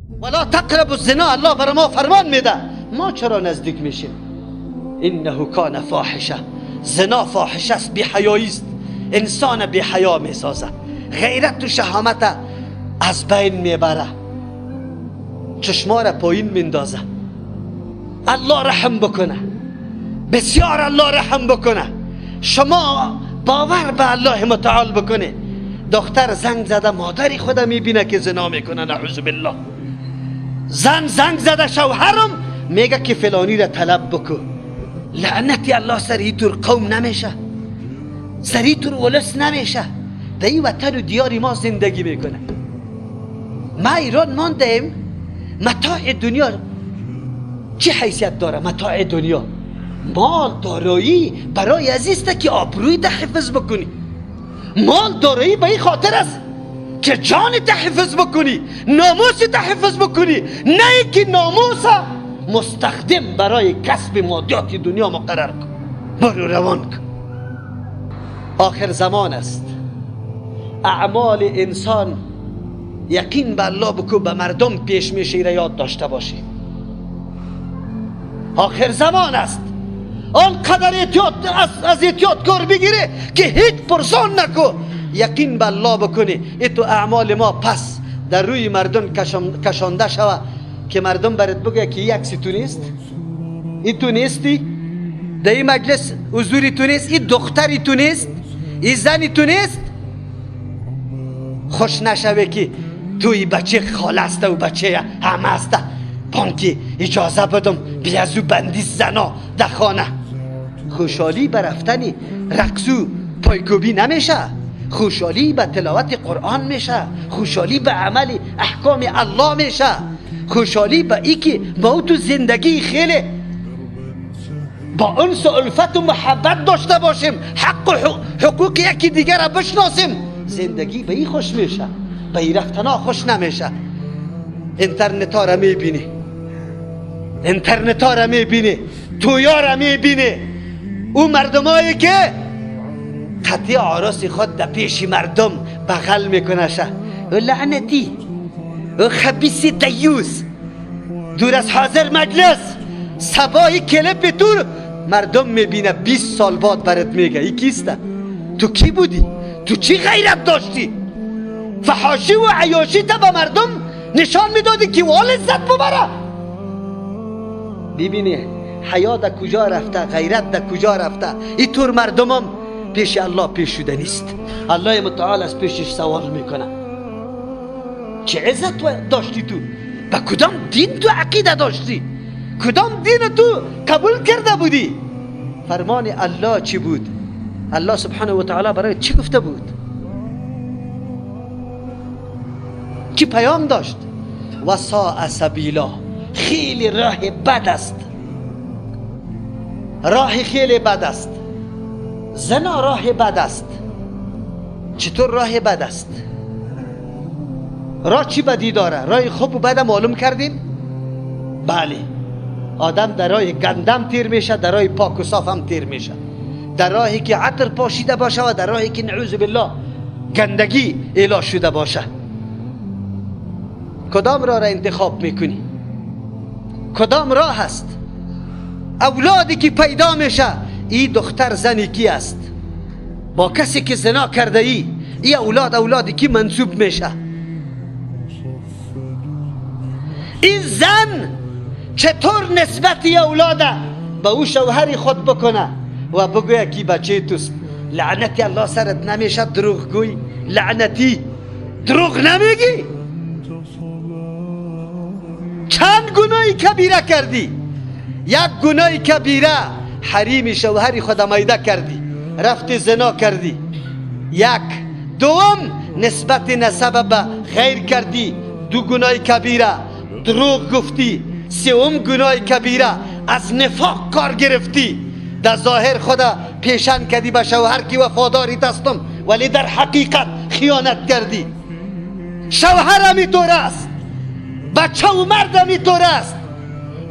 ولا تقربوا الزنا، الله بر ما فرمان میده، ما چرا نزدیک میشیم؟ انه کان فاحشه، زنا فاحشه است، بی حیایی است، انسان بی حیا میسازه، غیرت و شهامت از بین میبره، چشما را پایین میندازه. الله رحم بکنه، بسیار الله رحم بکنه. شما باور به الله متعال بکنه. دختر زنگ زده مادری خدا میبینه که زنا میکنه، نعوذ بالله. زن زنگ زده شوهرم میگه که فلانی را طلب بکن. لعنتی الله سر ایتور قوم نمیشه، سر ایتور ولس نمیشه. در این وطن و دیار ما زندگی میکنه. ما ایران ماندیم، متاع دنیا چه حیثیت داره؟ متاع دنیا، مال دارایی برای عزیزته که آبروی ده حفظ بکنی. مال دارایی به این خاطر است که جان ته حفظ بکنی، ناموس ته حفظ بکنی، نه اینکه ناموس مستخدم برای کسب مادیات دنیا مقرر کن، برو روان کن. آخر زمان است. اعمال انسان یقین به الله بکو، به مردم پیش میشه، را یاد داشته باشی. آخر زمان است. آنقدر احتیاط از احتیاط کار بگیره که هیچ پرسان نکو. یقین به الله بکنی ای تو اعمال ما پس در روی مردم کشانده شوه که مردم برات بگه که یک سی تو نیست، ای تو نیستی، در این مجلس حضوری تو نیست، ای دختری تو نیست، ای زنی تو نیست. خوش نشوه که توی بچه خاله است و بچه همه است، بانکی اجازه بدم بیازو بندی زنا در خانه. خوشحالی به رفتن رقصو پایکوبی نمیشه، خوشحالی به تلاوت قرآن میشه، خوشحالی به عمل احکام الله میشه، خوشحالی به ای که ما تو زندگی خیلی با انس و الفت و محبت داشته باشیم، حق و حقوق یکی دیگر را بشناسیم. زندگی به ای خوش میشه، به ای رفتنا خوش نمیشه. اینترنت ها را میبینی، اینترنت ها را میبینی، تویا را میبینی، او مردمایی که قطعی عراس خود در پیش مردم بغل میکنه شه. او لعنتی، او خبیث دیوس، دور از حاضر مجلس سبای کلپ تو مردم میبینه. 20 سال بعد برات میگه ای کیسته، تو کی بودی، تو چی غیرت داشتی؟ فحاشی و عیاشی تا به مردم نشان میدادی که وال لذت ببره. ببینی حیا در کجا رفته، غیرت در کجا رفته. این طور مردمم پیش الله پیش شده نیست. الله متعال از پیشش سوال میکنه چه عزت داشتی تو، به کدام دین تو عقیده داشتی، کدام دین تو قبول کرده بودی؟ فرمان الله چی بود؟ الله سبحانه و تعالی برای چی گفته بود؟ چی پیام داشت؟ و ساء سبیلا، خیلی راه بد است، راه خیلی بد است. زنا راه بد است. چطور راه بد است؟ راه چی بدی داره؟ راه خوب و بد معلوم کردیم؟ بله، آدم در راه گندم تیر میشه، در راه پاک و صاف هم تیر میشه، در راهی که عطر پاشیده باشه و در راهی که نعوذ بالله گندگی اعلا شده باشه. کدام راه را انتخاب میکنی؟ کدام راه است؟ اولادی که پیدا میشه، ای دختر زنی کی است؟ با کسی که زنا کرده ای، ای اولاد اولادی کی منسوب میشه؟ این زن چطور نسبت اولاده به او شوهر خود بکنه و بگویه که بچه توست؟ لعنتی الله سرت نمیشه دروغگوی، لعنتی دروغ نمیگی؟ چند گناه کبیره کردی؟ یک گناه کبیره حریم شوهر خود میده کردی، رفتی زنا کردی. یک. دوم نسبت نسب به غیر کردی، دو گناه کبیره. دروغ گفتی، سوم گناه کبیره. از نفاق کار گرفتی، در ظاهر خدا پیشن کردی به شوهر که وفاداری هستم، ولی در حقیقت خیانت کردی. شوهر همی طور است، بچه و مرد همی طور است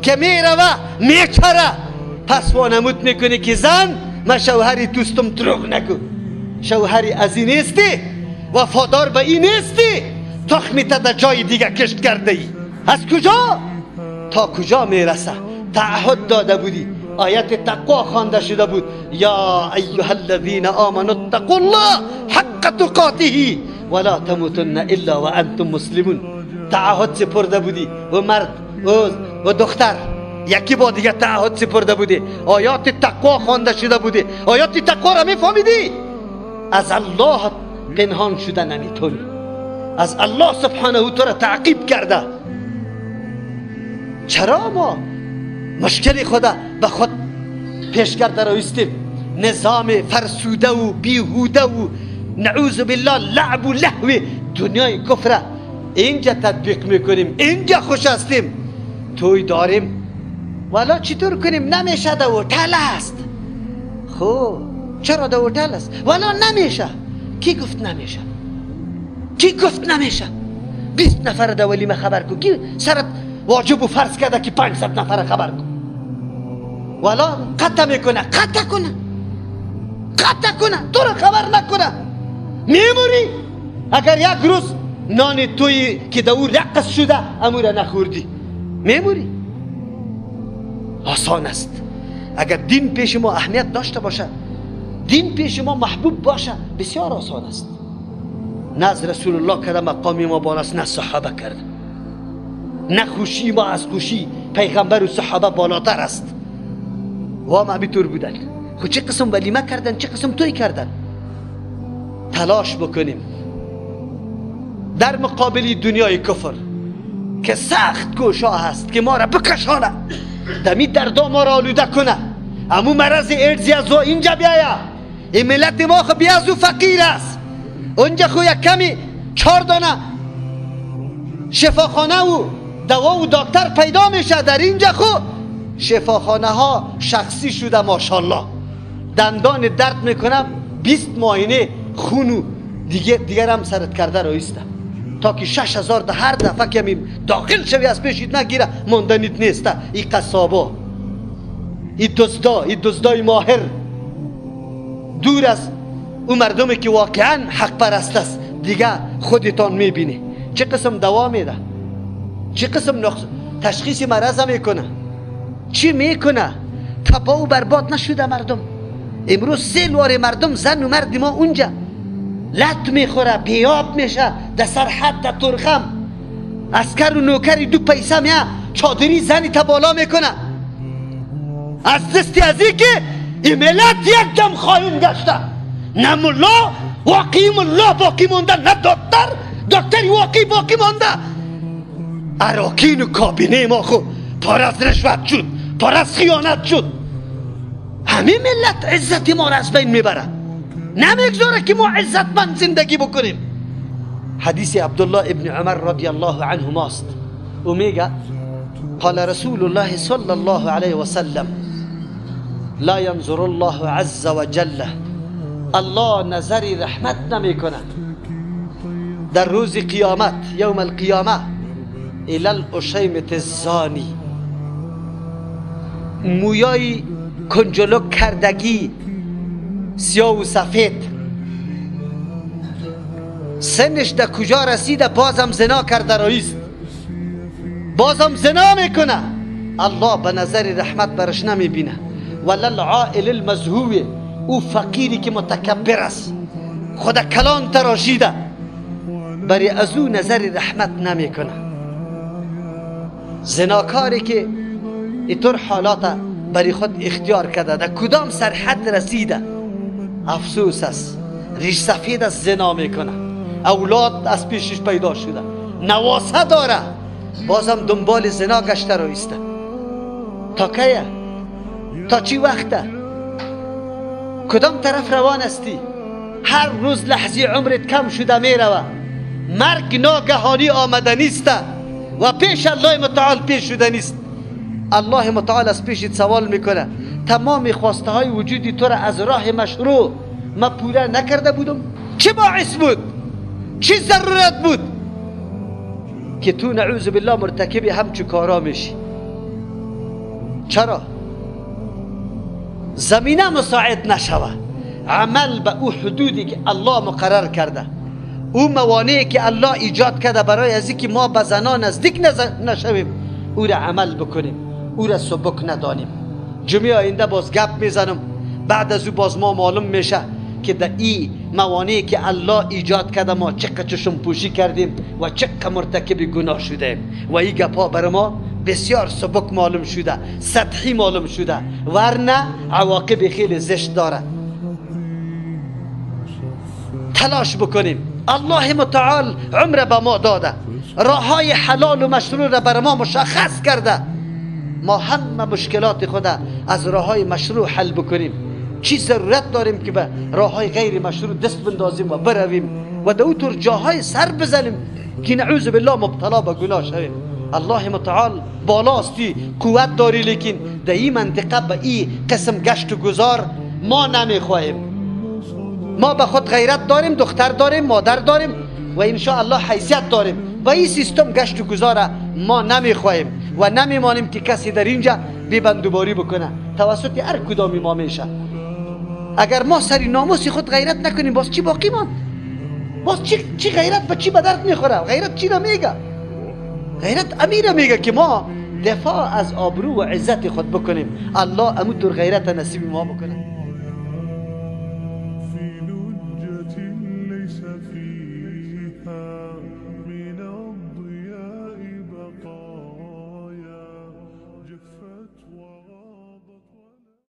که میروه میچره، پس وانمود میکنی که زن من شوهری دوستم، دروغ نگو، شوهری از این نیستی، وفادار به این نیستی، تخمی تا در جای دیگه کشت کرده ای. از کجا تا کجا میرسه؟ تعهد داده بودی، آیت تقوا خوانده شده بود، یا ایها الذین آمنوا اتقوا الله حق تقاته ولا تموتن الا وانتم مسلمون. تعهد سپرده بودی و مرد و دختر یکی با دیگه تعهد سپرده بودی، آیات تقوا خوانده شده بودی، آیات تقوا را میفهمیدی، از الله پنهان شده نمیتونی، از الله سبحانه تو را تعقیب کرده. چرا ما مشکل خدا به خود پیش کرده رویستیم؟ نظام فرسوده و بیهوده و نعوذ بالله لعب و لهو دنیای کفره اینجا تطبیق میکنیم، اینجا خوش هستیم، توی داریم والا چطور کنیم؟ نمیشه، در هتل است. خب چرا در هتل است؟ والا نمیشه. کی گفت نمیشه؟ کی گفت نمیشه؟ 20 نفر در ولیمه خبر کن، کی سرت واجب و فرض کرده که 500 نفر خبر کن؟ والا قطع میکنه، قطع کنه، قطع کنه، تو رو خبر نکنه میموری. اگر یک روز نان توی که در او رقص شده امو را نخوردی میموری. آسان است. اگر دین پیش ما اهمیت داشته باشه، دین پیش ما محبوب باشه، بسیار آسان است. نه از رسول الله کرده مقامی ما بالاست، نه صحابه کرده، نه خوشی ما از خوشی پیغمبر و صحابه بالاتر است. و ما همینطور بودن. خب چه قسم ولیمه کردن، چه قسم توی کردن. تلاش بکنیم در مقابل دنیای کفر که سخت کوشا هست که ما را بکشانه، دمی دردا ما را آلوده کنه، امو مرض ایدزی از او اینجا بیایا. این ملت ما خب بی از او فقیر است، اونجا خو یک کمی 4 دانه شفاخانه و دوا و دکتر پیدا میشه، در اینجا خو شفاخانه ها شخصی شده ماشاءالله. دندان درد میکنه 20 معاینه خون و دیگر هم سرت کرده رایسته تا که 6000 ده هر دفعه که داخل شوی از پیشید نگیره ماندنیت نیسته. این قصابا، این دزدا، این دزدای ماهر، دور از او مردمی که واقعا حق پرست است. دیگه خودتان میبینی چه قسم دوا میده، چه قسم تشخیص مرض میکنه، چی میکنه. تباه و برباد نشده مردم. امروز 3 لوار مردم زن و مرد ما اونجا لط میخوره، بیاب میشه، در سرحد، در ترخم، عسکر و نوکری 2 پیسه میه چادری زنی تا بالا میکنه. از دستی از این که این ملت یک دم خائن گشته، نه ملا واقعی ملا باقی مونده، نه دکتر دکتری واقعی باقی مونده. اراکین و کابینه ما خو پر از رشوت شد، پر از خیانت شد. همه ملت عزت ما را از بین میبره، نمیگذاره که ما عزتمند زندگی بکنیم. حدیث عبدالله ابن عمر رضی الله عنهما است. او میگه قال رسول الله صلی الله علیه وسلم لا ينظر الله عز وجل، الله نظری رحمت نمیکنه در روز قیامت، یوم القیامه، الی الاشیمة الزانی، مویای کنجلوک کردگی سیاه و سفید، سنش در کجا رسیده بازم زنا کرده رایست، بازم زنا میکنه، الله به نظر رحمت برش نمیبینه. وللعائل المزهوه، او فقیری که متکبر است، خدا کلان تراشیده، بری از او نظر رحمت نمیکنه. زناکاری که اینطور حالات بری خود اختیار کرده، در کدام سرحد رسیده، افسوس است، ریش سفید از زنا میکنه، اولاد از پیشش پیدا شده، نواسه داره، بازم دنبال زنا گشته رو ایسته. تا کیه؟ تا چی وقته؟ کدام طرف روان هستی؟ هر روز لحظه عمرت کم شده میروه. مرگ ناگهانی آمده نیست و پیش الله متعال پیش شده نیست. الله متعال از پیشت سوال میکنه تمام خواسته های وجودی تو را از راه مشروع ما پوره نکرده بودم؟ چه باعث بود؟ چه ضرورت بود که تو نعوذ بالله مرتکب همچو کارا میشی؟ چرا؟ زمینه مساعد نشوه، عمل به او حدودی که الله مقرر کرده، او موانعی که الله ایجاد کرده برای از اینکه ما به زنا نزدیک نشویم، او را عمل بکنیم، او را سبک ندانیم. جمعه آینده باز گپ میزنم، بعد از او باز ما معلوم میشه که در این موانعی که الله ایجاد کرده ما چقدر چشم پوشی کردیم و چقدر مرتکب گناه شدیم و این گپ ها بر ما بسیار سبک معلوم شده، سطحی معلوم شده، ورنه عواقب خیلی زشت داره. تلاش بکنیم. الله متعال عمر به ما داده، راه های حلال و مشروع را بر ما مشخص کرده، ما همه مشکلات خود از راه های مشروع حل بکنیم. چی ضرورت داریم که به راه های غیر مشروع دست بندازیم و برویم و در اوتر جاهای سر بزنیم که نعوذ بالله مبتلا به گناه شویم؟ الله متعال بالاستی، قوت داری، لیکن در این منطقه به این قسم گشت و گذار ما نمیخواهیم. ما به خود غیرت داریم، دختر داریم، مادر داریم و انشاءالله حیثیت داریم. با این سیستم گشت و گذار ما نمیخواهیم و نمیمانیم که کسی در اینجا بیبندوباری بکنه توسط هر کدامی ما میشه. اگر ما سری ناموس خود غیرت نکنیم باز چی باقی ماند؟ باز چی غیرت به چی به درد میخوره؟ غیرت چی را میگه؟ غیرت امیره میگه که ما دفاع از آبرو و عزت خود بکنیم. الله امو در غیرت نصیب ما بکنه. في لجة ليس فيها.